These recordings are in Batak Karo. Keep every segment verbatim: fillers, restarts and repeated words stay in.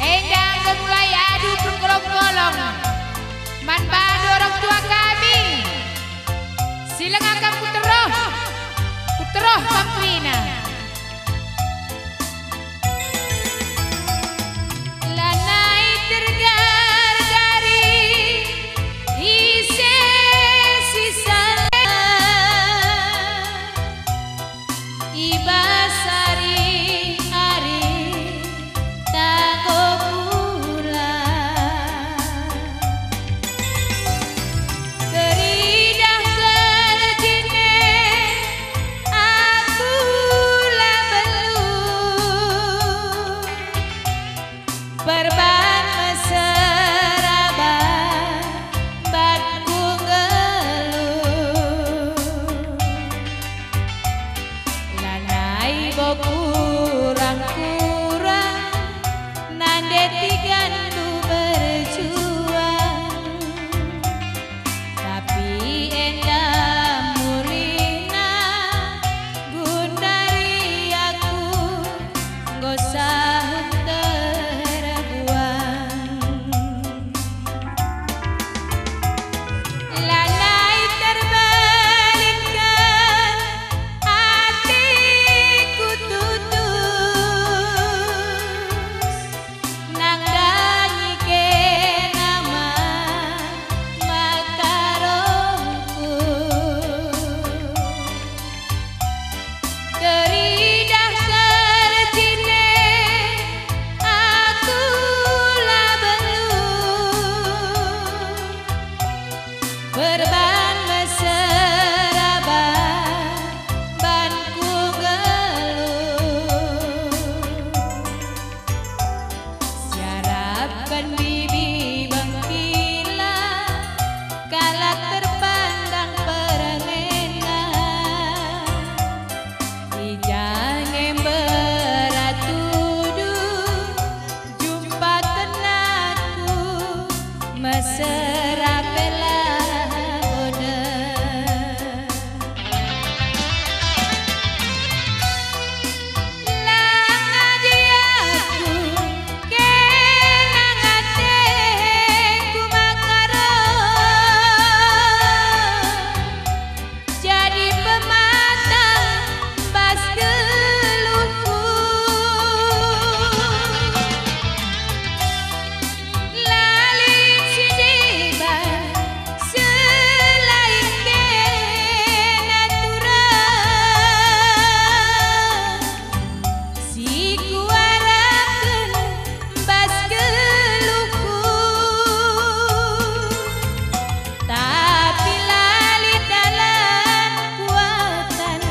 Enda enggo mulai adu perkolong-kolong man bandu orang tua kami. Si langa kam kuteroh, kuteroh kam kerina. Lanai tergari-gari ise si salah. I bas ari-ari tanggo pulang. Teridah kerjine aku la beluh. Perban mesera ban, ban ku nggeluh. Lanai bo kurang-kurang, nande tigandu berjuang. Tapi enda mulihna, gundari aku enggo sahun terbuang. Lanai terbelinken ateku tutus. Nandangi kena ma-, makaronku. Teridah kerjine aku la beluh. Perban mesera ban, ban ku nggeluh. Siarapken bibi bengkila, kalak terpandang permena. I ja nge mberatudu, jumpaken aku mesera pe la bodeh. La ngadi aku kena ateku makaron. Jadi pematang bas geluhku. La lit si deban selain kena turang. Si kuarapken bas geluhku, tapi la lit dalan kuatan.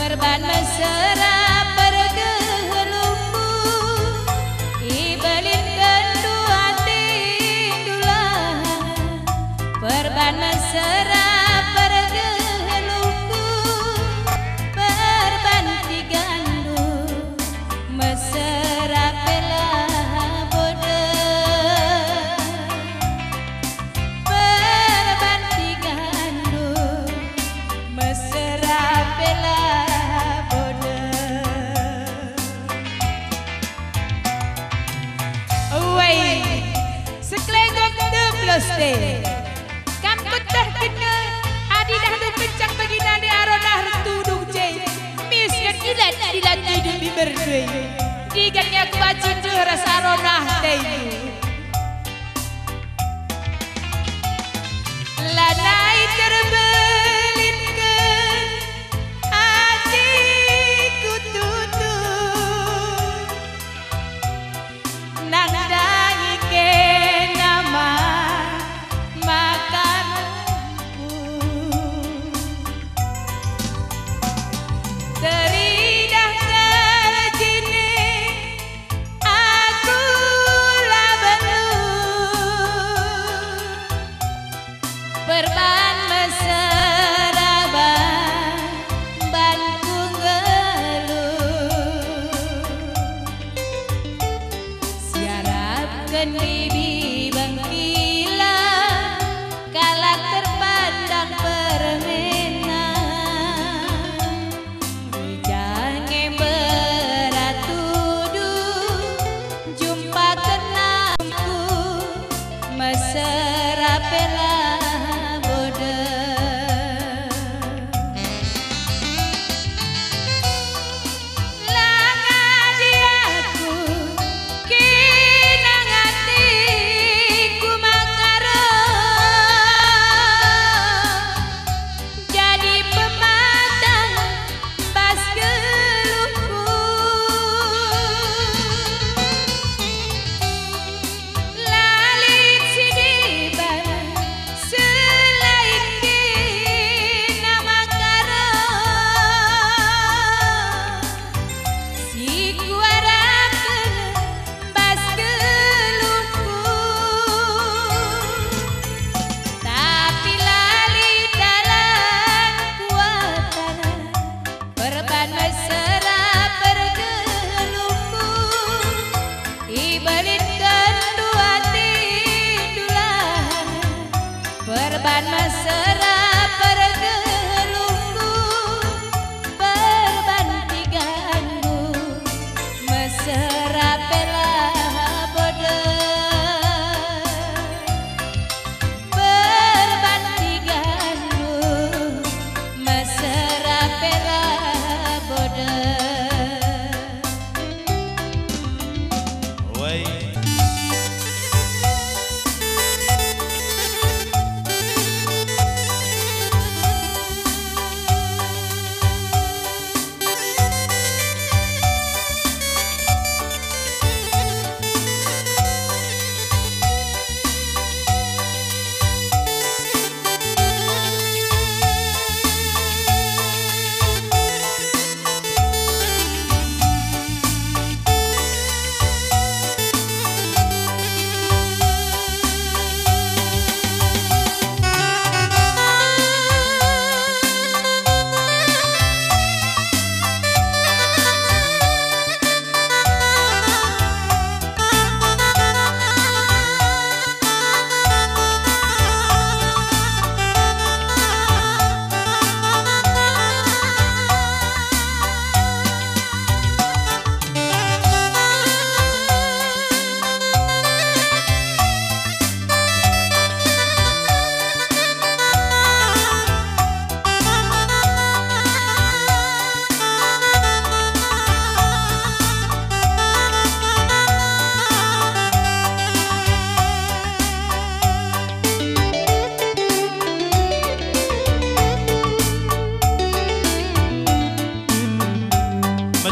Perban mesera pergeluhku, ibelinkenndu atendu lah. Perban mesera pergeluhku, perban tigandu. Mesera pe la bodeh, perban tigandu, mesera pe la bodeh. Wai, sekelenggok deblos deh. Kam kuetehkenna, adi dahndu kencang bagi nande aronah ertudung je, mis nge dilat-dilat idup biberndu e. Digan nge aku bacin reh ras aronah tendu. Lanai terbelinken ateku tutus. Nandangi kena ma-, makanku. Teridah kerjine aku la beluh. Perban mesera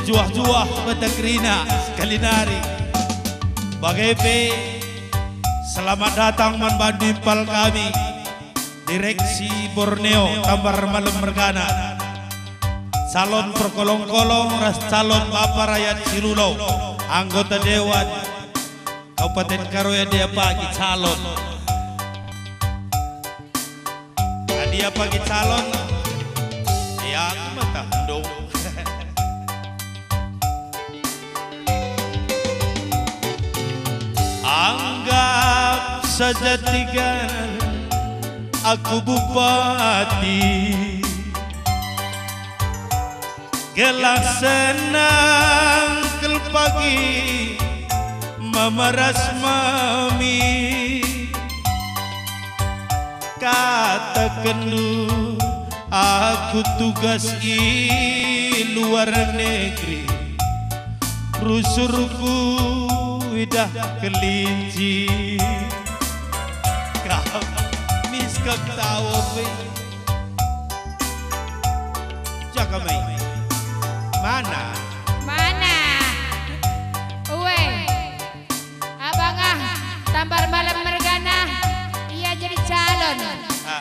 Juah-juah mata kerina sekali nari. Bage pe, selamat datang man bandu impal kami, Direksi Borneo Tambar Malem mergana. Calon perkolong-kolong ras calon bapa rakyat si rulo, anggota dewan Kabupaten Karoya dia pagi calon. Adia pagi calon, ya aku mah tandung. Anggap saja tiga aku bupati. Gelah senang kal pagi mama ras mami. Katakenndu aku tugas i luar negeri. Rusurku idah kelinci. Kam, mis kam tau pe. Jaka mai. Mana? Mana? Ue. Abang ah, Tambar Malem mergana, ia jadi calon. Ah.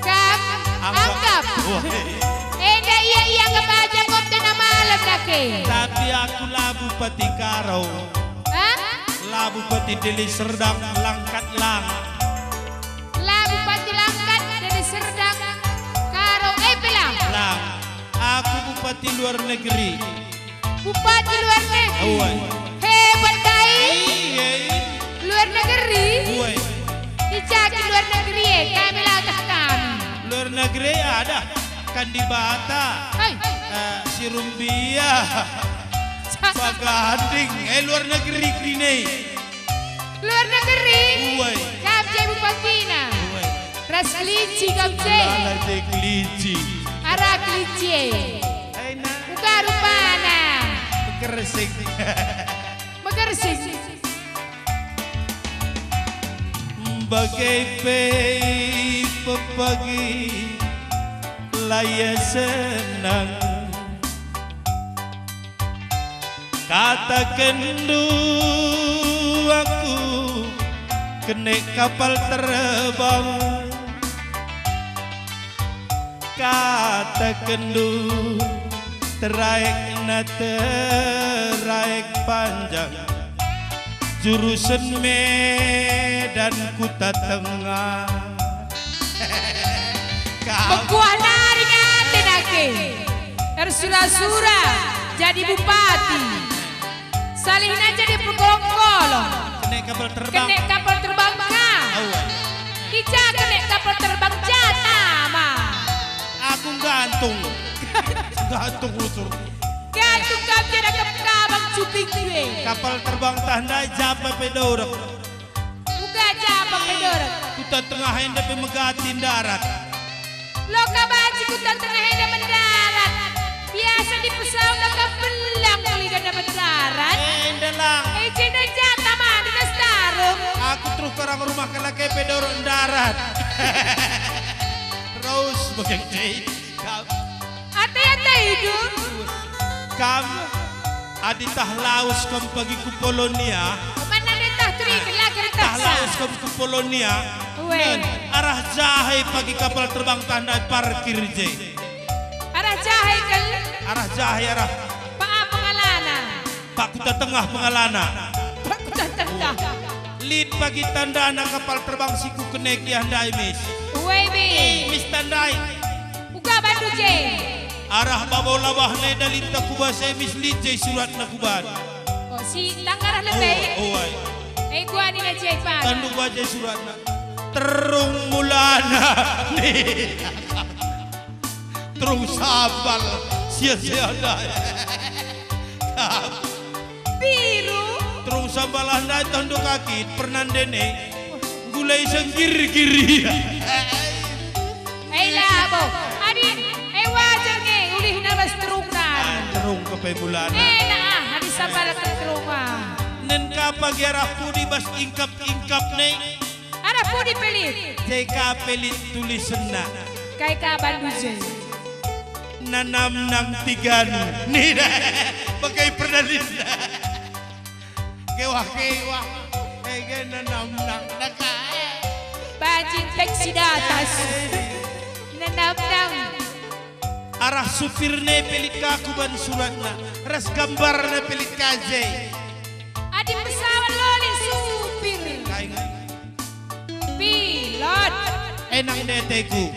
Kam anggap. Anggap. Wah. Enda ia ianggap aja ngop tena malem dake. Tapi aku la Bupati Karo. Hah? La Bupati Deli Serdang, Langkat lang. La Bupati Langkat, Deli Serdang, Karo, eh, pe la. Lang. Aku bupati luar negeri. Bupati luar negeri. Uai. Hebat kai. Iya, iya. Luar negeri. Uai. Icaki luar negeri, eh, kami latah kami. Luar negeri ada kan di Bata. Hai. Eh, si Rumbia. Sa- Baganding, eh, luar negeri kini. Luar negeri. Uai. Kam je bupatina. Uai. Ras kelinci kam je. Lala je kelinci. Arah kelinci e. Ai, nak. Uga rupana. Megersing. Megersing. Bage pe pepagi la ia senang. Katakenndu aku kene kapal terbang. Katakenndu teraikna teraik panjang, jurusen Medan Kuta Tengah. Kam. Mekuah nari ate nake. Ersura-sura jadi bupati. Salihna jadi perkolong-kolong. Kene kapal terbang. Kene kapal terbang ka. Awa. Ica kene kapal terbang jata ma. Aku nggantung. Nggantung rusur. Nggantung kam jadi akap kabang cuping gue. Kapal terbang tah ndai japa pe dorek. Uga japa pe dorek. Kuta Tengah enda pe megati ndarat. Loka banci Kuta Tengah enda mendarat. Biasa dipesau loka belang kali ganda mendarat. Enda lang. Eh, jenda jata mandi das tarung. Aku terus karang rumah kalak e pe dorek ndarat. Terus bagi. Ate-ate idu. Kam, adi tah lawes kam pagi ku Polonia. Mana adi tah teri kelager tah taksa. Lawes kam ku Polonia. Ue. Nen, arah jahe pagi kapal terbang tah ndai parkir je. Arah jahe kal? Arah jahe, arah. Pa pengalana. Pa Kuta Tengah pengalana. Pa Kuta Tengah. Lit pagi tandana kapal terbang si kukene kiah ndai, Mis. Uwe, Bi. Eh, Mis, tandai. Uga bandu je. Arah babo labahna enda lit ku bas e, Mis, lit je suratna kuban. Oh, si tanggarah lebe. Oh, oh, ai. Eh, kuani na je pan. Tanduk baje suratna. Terung mulana. Nih. Terung sambal, sia-sia ndai. Biru. Terung sambal ndai tah nduk kaki, pernah ndene. Gulai senggir-giri. Eh, labo. Adi, eh, wajar nge, ulihna bas terungna. Ah, terung kepe bulan. Enak ah, adi sambal terung ah. Nen kapa giarah pudi bas ingkap-ingkap ne. Arah pudi pe lit? J K pe lit tulisenna. Kai ka bandu je? Nanamnang tigan. Nina, bage perdalinna. Kewah-kewah. Ege nanamnang. Naka. Banci infeksi datas. Nanamnang. Arah supirna pe lit ka aku ban suratna, ras gambarna pe lit ka je. Adi pesawat loli supir. Kai nge? Pilot. Enang ndeteku.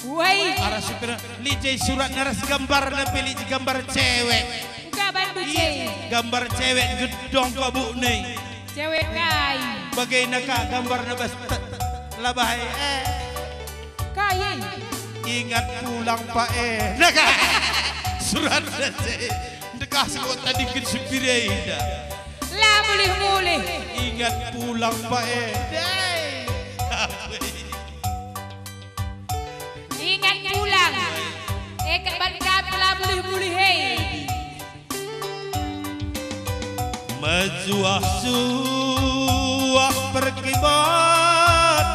Woi. Arah supir lit je suratna ras gambarna pe lit je, gambar cewek. Uga bandu je. Gambar cewek gedong kabukna. Cewek kai? Bagena ka gambarna bas te-, labai, eh. Kai? Ingat pulang, Pak, eh. Nah, ka. Suratna je. Ndekah si kok tadingken supir enda. La mulih-mulih. Ingat pulang, Pak, eh. Dai. Ingat pulang. Eh, kak ban kami la mulih-mulih, eh. Mejuah-juah perkibat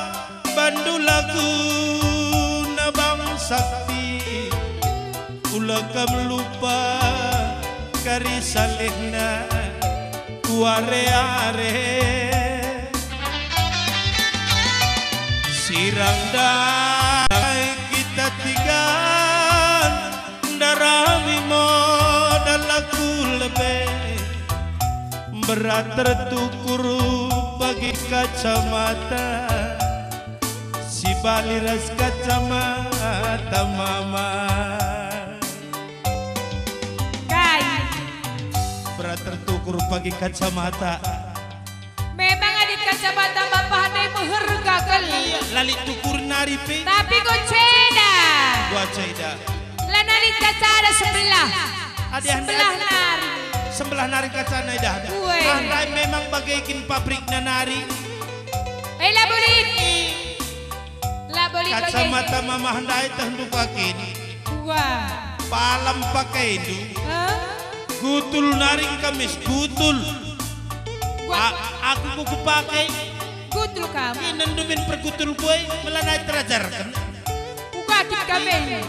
bandu laguna Bang Sakti, ula kam lupa kari salihna ku are-are. Sirang ndai kita tiga ndarami modal aku lebe, berat tertukur bagi kacamata, si bali ras kacamata mama. Kai? Berat tertukur bagi kacamata. Memang adi kacamata bapa ndai meherga kal. Iya, la lit tukur nari pe. Tapi go ceda. Go ceda. Lanai lit kacana sebelah. Adi ah sebelah nari. Sebelah nari kacana idah. Ue. Ah, ndai memang bage kin pabrikna nari. Eh, la bolit. La bolit bage. Kacamata mamah ndai teh nduka kin. Wah. Palam pakainndu. Hah? Gutul nari engkemis, gutul. Wah. A-, aku ku kupake. Gutul kam. Inendu min pergutul kue, melanai terajarken. Uga kin kami.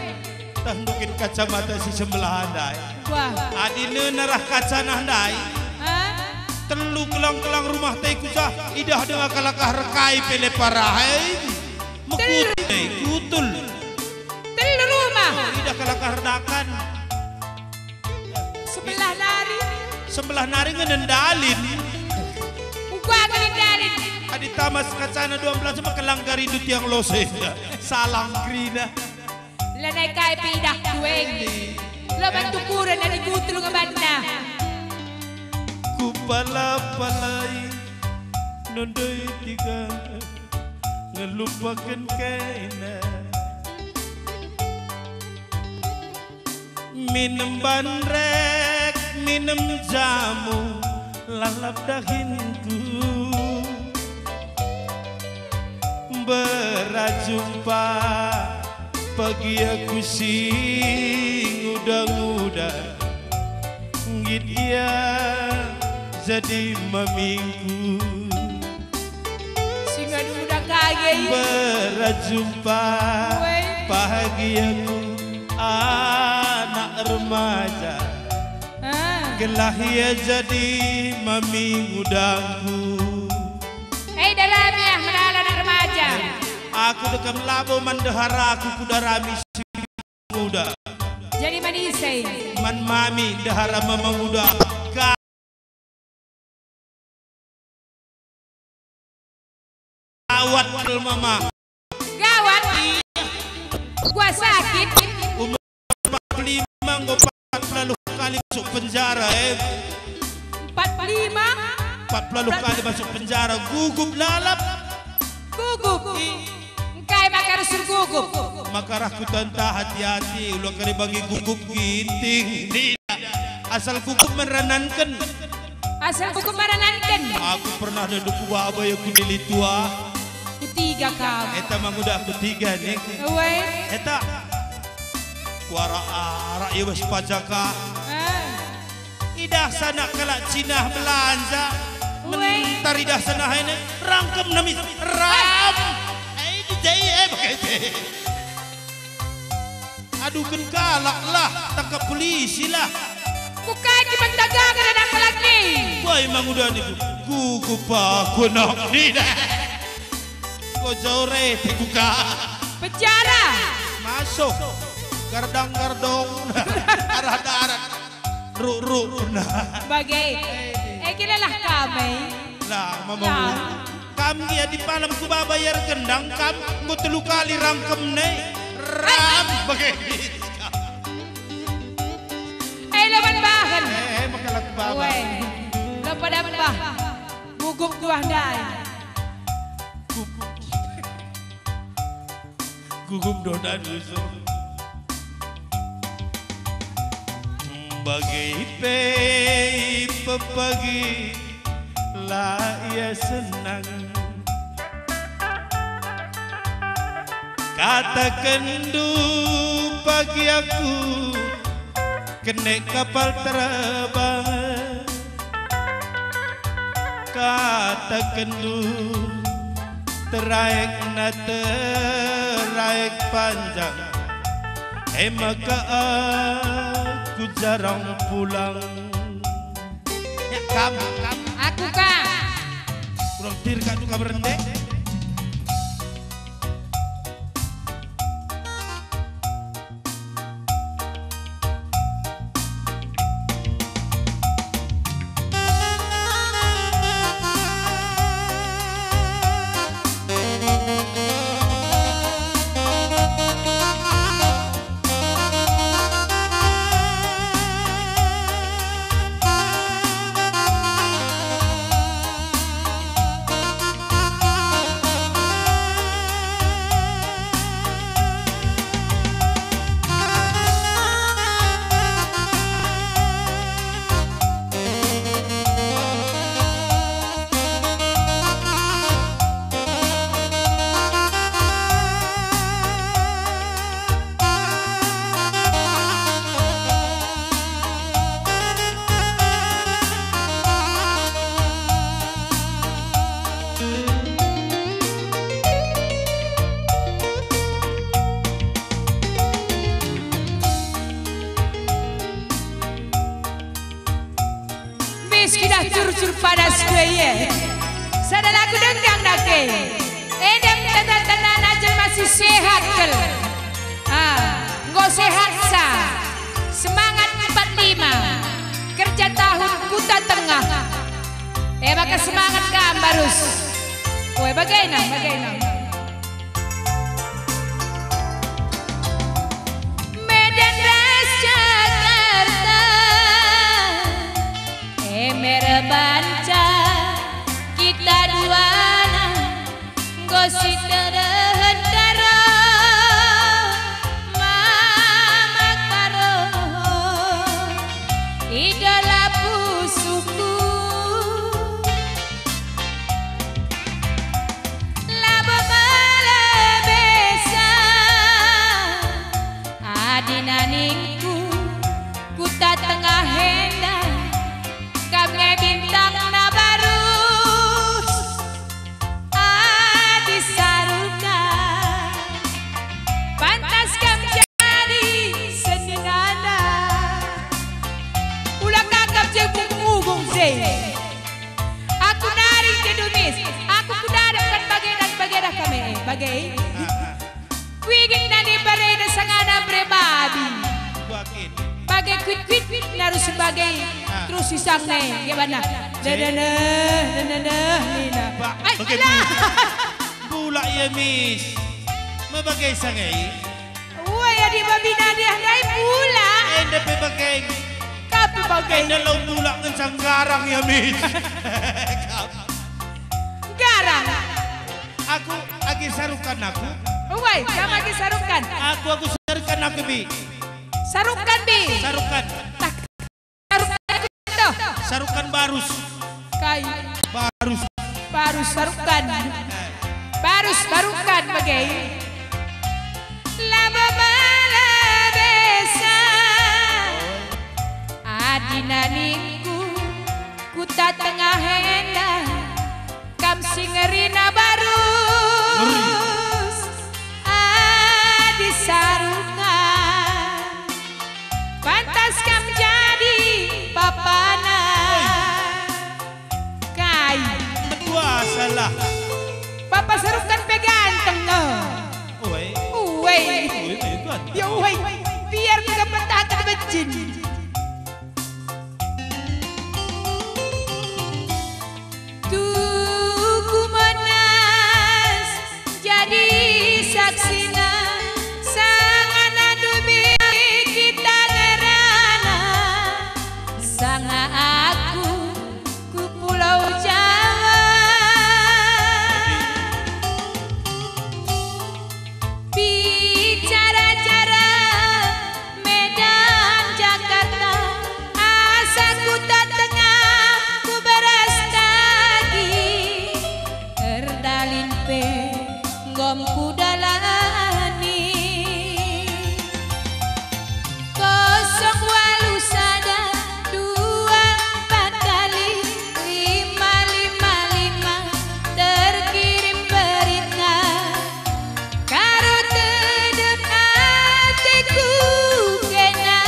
Tah ndukin kacamata si sebelah ndai. Wah. Adi nena rah kacana ndai. Hah? Telu kelang-kelang rumah taiku sah, idah denga kalak ah rekai pe lepar ah, eh. Mekuti, eh, gutul. Telu rumah. Oh, idah kalak ah erdakan. Sebelah nari. Sebelah nari nge nendalin. Uga ngendalin. Adi tamas kacana dua belas maka langgarindu tiang lose. Salang kerina. Lanai kai pe idah kueng. Lo bantu kuren adi gutul ngebanna. Kupala-palai nondoi tiga. Ngelupaken kena. Minem banrek, minem jamu, lalap dahinku. Berajumpa pagi aku si nguda-nguda, nggit ia jadi mamingku. Singa duda kage, iya. Berjumpa. Weh. Pagi aku anak remaja. Ah. Gelah ia jadi mami ngudangku. Hei, darami ah, menala anak remaja. Aku dekam labo man ndeharaku ku darami si nguda. Jadi man ise? Man mami ndehara mama nguda. Ka- Gawat kal mama. Gawat. Gua sakit. Umur empat puluh lima enggo empat puluh kali masuk penjara, eh. Empat puluh lima? Empat puluh kali masuk penjara, gugup lalap. Gugup. Engkai maka arus ergugup? Maka rah kutentah hati-hati, ula kari bagi gugup ginting. Asal gugup merananken. Asal gugup merananken. Aku pernah dadu kuaba ya ku Dili Tua. Kutiga kam. Eta manguda kutiga nih. Weh. Eta. Kuara-ara ya bas pajaka. Ah. Idah sanak kalak Cina belanja. Weh. Mentar idah sanak ini rangkem namis. Ram. Eh, di jai, eh, pakai jai. Aduken kalak lah, tangkap polisi lah. Kukai ki bentagaken anak laki. Woi, mangudani ku, gugup aku anak nina. Kojore te kuka. Penjara. Masuk. Gardang-gardong. Arah darat. Ruk-ruk pernah. Bage. Eh, kira lah kami. Lah, mama. Lah. Kam gia di palam ku baba ia ergendang, kam enggo telu kali rangkem ne. Ram, bage. Eh, lo ban bahan. Eh, eh, maka laku baba. Weh, lo pada mbah. Gugup tuah ndai. Gugup. Gugup dodan usur. Bage pe ipepagi la ia senang. Katakenndu pagi aku kene kapal terbang. Katakenndu teraikna teraik panjang, e maka aku jarang pulang. Ya, kam, kam. Aku, kam. Kurang tir kak tu kabar ende. Mis kidah curcur padas kue ye. Sada lagu denggang dake. Enda tanda-tandana jelma si sehat kal. Ah, enggo sehat sa. Semangat empat lima. Kerja tahun Kuta Tengah. Eh, maka semangat kam, Barus. Oe, bagena, bagena. Medan ras Jakarta, e me erbanca kita duana. Enggo si terehen Karo, Mama Karo, idola pusuhku. Labo melebesa, adina ningku, Kuta Tengah enda, kam nge bintangna Barus. Adi Sarukan, pantas kam jadi senina. Ula kakap je mugung je. Aku nari je dumis, aku kudadapkan bagenda bagenda kami, eh, bage. Kuigit nani barenda sangana bere babi. Kuakit. Bage kuit-kuit narus bage. Ah. Terus sisang ne, ge bana. Cek. Deneneh, deneneh, nina. Ba, ai, bage alah. Bula. Bula ia, Mis. Me bage sangai. Ua, ya di babi nadi ndai bula. Enda pe bage. Tapi bage. Enda lo bula ngenca nggarang ia, Mis. Garang. Aku agi Sarukan aku. Uwai, kam agi Sarukan. Aku, aku Sarukan aku, Bi. Sarukan, Bi. Sarukan. Tak. Sarukan aku toh. Sarukan Barus. Kai. Barus. Barus Sarukan. Barus Barukan bage. Labo melebesa. Adina ningku, Kuta Tengah enda. Kam si ngerina Barus, Adi Sarukan. Ya uwei, biar ku kepetahken bejin. Tuhu Monas jadi saksina, sangana dubit kita ngerana, sanga aku ku Pulau Jawa. Bicara-cara Medan, Jakarta, asa Kuta Tengah ku beras daging, erdalin pe nggom kudalani. Kosong walu sada dua empat kali lima lima lima terkirim berita. Karo tedun ateku kena.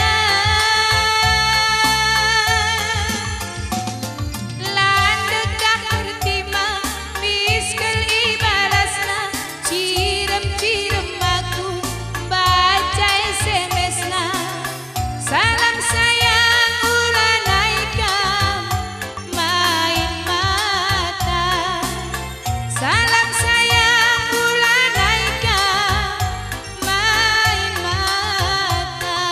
Landekah ertima, miskel ibalasna, cirem-cirem aku baca S M S-na. Salam sayang ulanai kam main mata. Salam sayang ulanai kam main mata.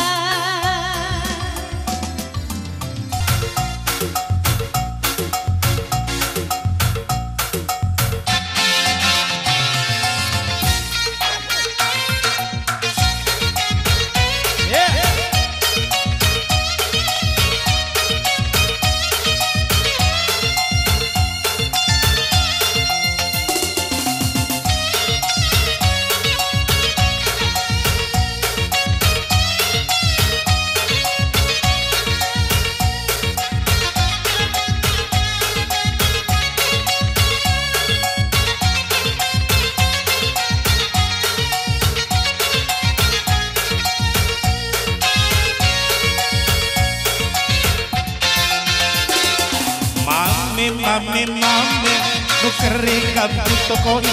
Mame, mame, mame, kukeri kam ku tokohi,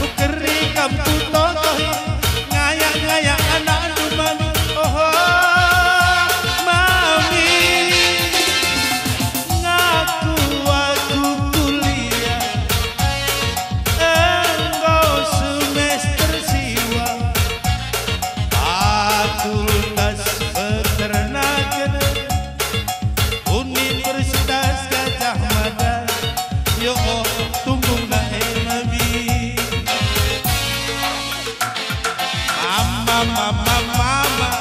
kukeri kam ku tokohi, ngayak-ngayak anakndu mami, oho, mami, ngaku aku kuliah, enggo semester siwa, fakultas peternaken, Universitas Gajah Mada, yo oh, tunggung na e mami. Mama, mama, mama,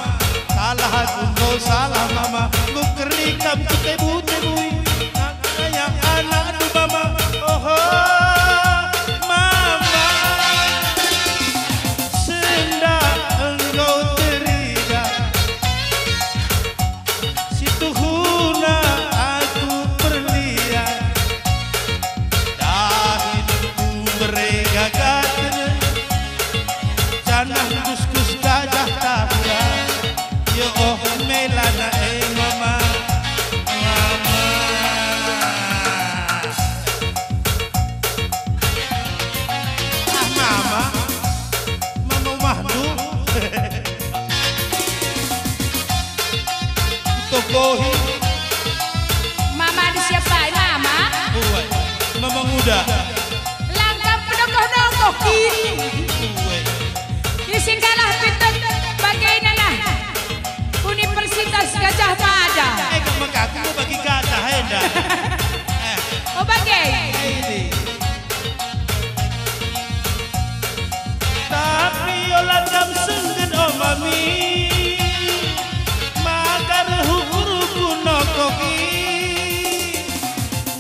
salah aku, enggo salah mama, enggo keri kam kutebui-tebui. Nangkaya anakndu mama, oho, mama, sendah enggo teridah. Situhuna aku perlian, dahin ku bere gagaten, janah kuskus gajah tahula, ya oh melana e mama, mama. Ah, mama, mama umahndu. Kutokohi. Mama ada siapa, Mama? Uwe, Mama Nguda. Langkah pendokoh-dokoh kini. Uwe. Isi kalah pinten bage nengah Universitas Gajah Mada. Eh, kok maka aku mau bagi gajah, enda? Eh. Oh, bage. Eh, ini. Tapi ola kam sengget, o mami, maka reh ukurku nokohi.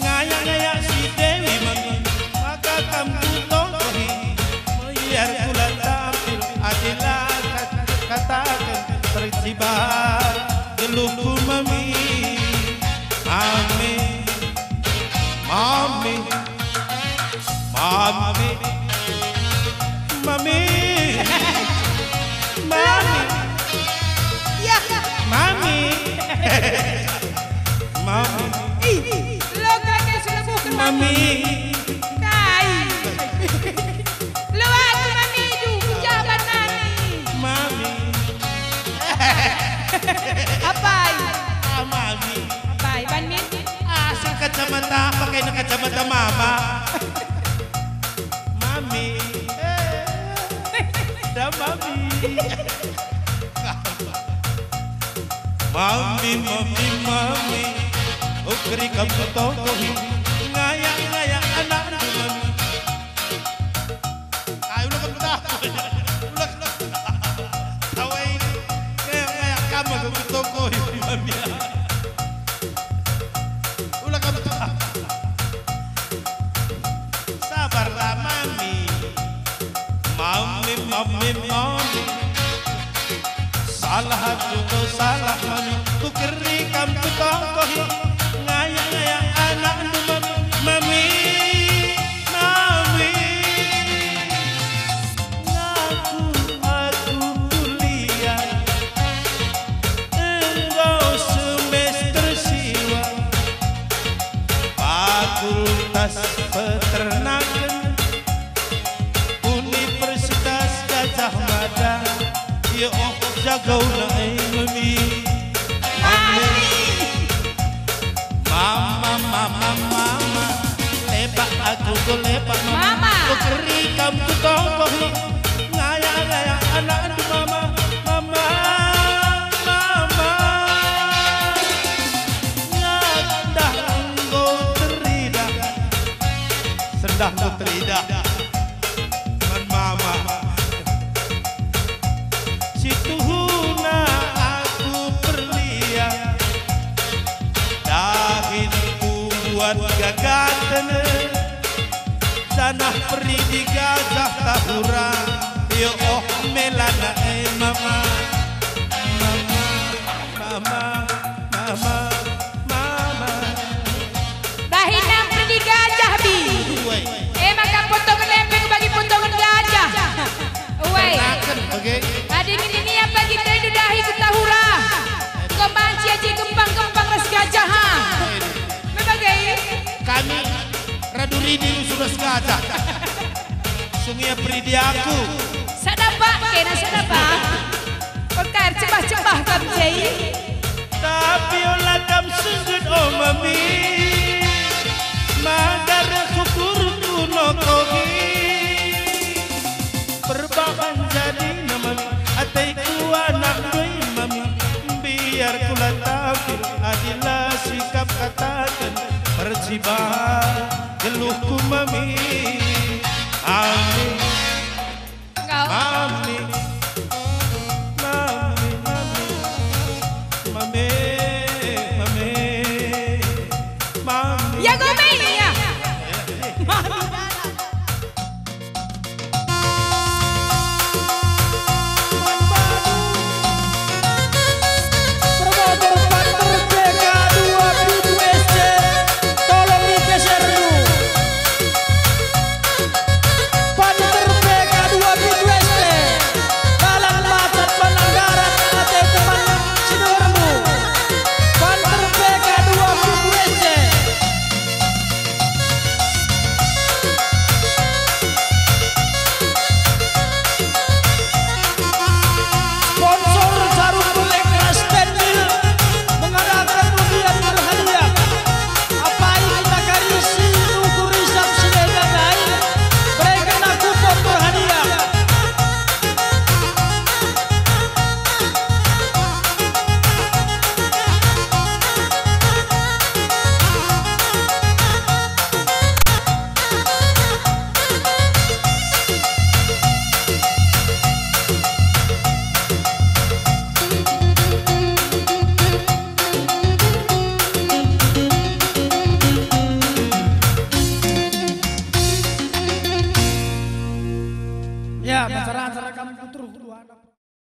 Ngayak-ngayak si Dewi mami, maka kam kutokohi. Biar kula tampil adi la kat-, kataken perciban geluhku mami. Mami, mami. Mami. Mami. Mami. Ya. Mami. Mami. Ih, lo kage sudah bukan Mami. Kai. Lo aku Mami ju, pejabat Mami. Mami. Kata mama. Mami. Eh, da mami. Mami, mami, mami. Ukeri kam ku tongkohi. Ngayak, ngayak anakndu, mami. Ayo, ulah kam tahu. Ulah kam tahu. Tawai. Ngayak, ngayak kam aku ku tongkohi, mami. Ulah kam tahu. Sabarlah, mami. Mami, mami, mami. Salah aku enggo salah, mami. Kukeri kam ku tongkohi. Ngayak-ngayak anakndu, mami. Mami, mami. Ngaku aku kuliah enggo semester siwah, Fakultas Peternaken, Universitas Gajah Mada. Ya oh, jagona e mami. Mami. Mama, mama, mama, lebak aku ku lebak, mama. Mama. Kukeri kam ku tongkohi. Ngayak-ngayak anakndu, mama, mama, mama. Sendah enggo teridah. Sendah enggo teridah. Man mama. Situhuna aku perlian, dahin kubuat gagaten, janah peridi Gajah Tahura, ya oh melana e mama. Mama, mama, mama, mama. Dahin nang peridi Gajah, bi. Uai. E maka potongen lempeng bagi potongen gajah. Uai. Ternaken bage. Adi ngini nia bagi tendu dahi ku Tahura. Enggo banci aji gempang-gempang ras gajah, ha. Me bage. Kami radu ridi rusuh ras gajah. Sungguh ia peridi aku. Sada bak kena sada bak. Pekar cebah-cebah kam jai. Tapi ola kam sengget, o mami, maka reh ukurku nokohi. Perbahan jadina mami, ateku anak doi mami, biar kula tampil, adila sikap kataken, percibahan geluhku mami. Amin.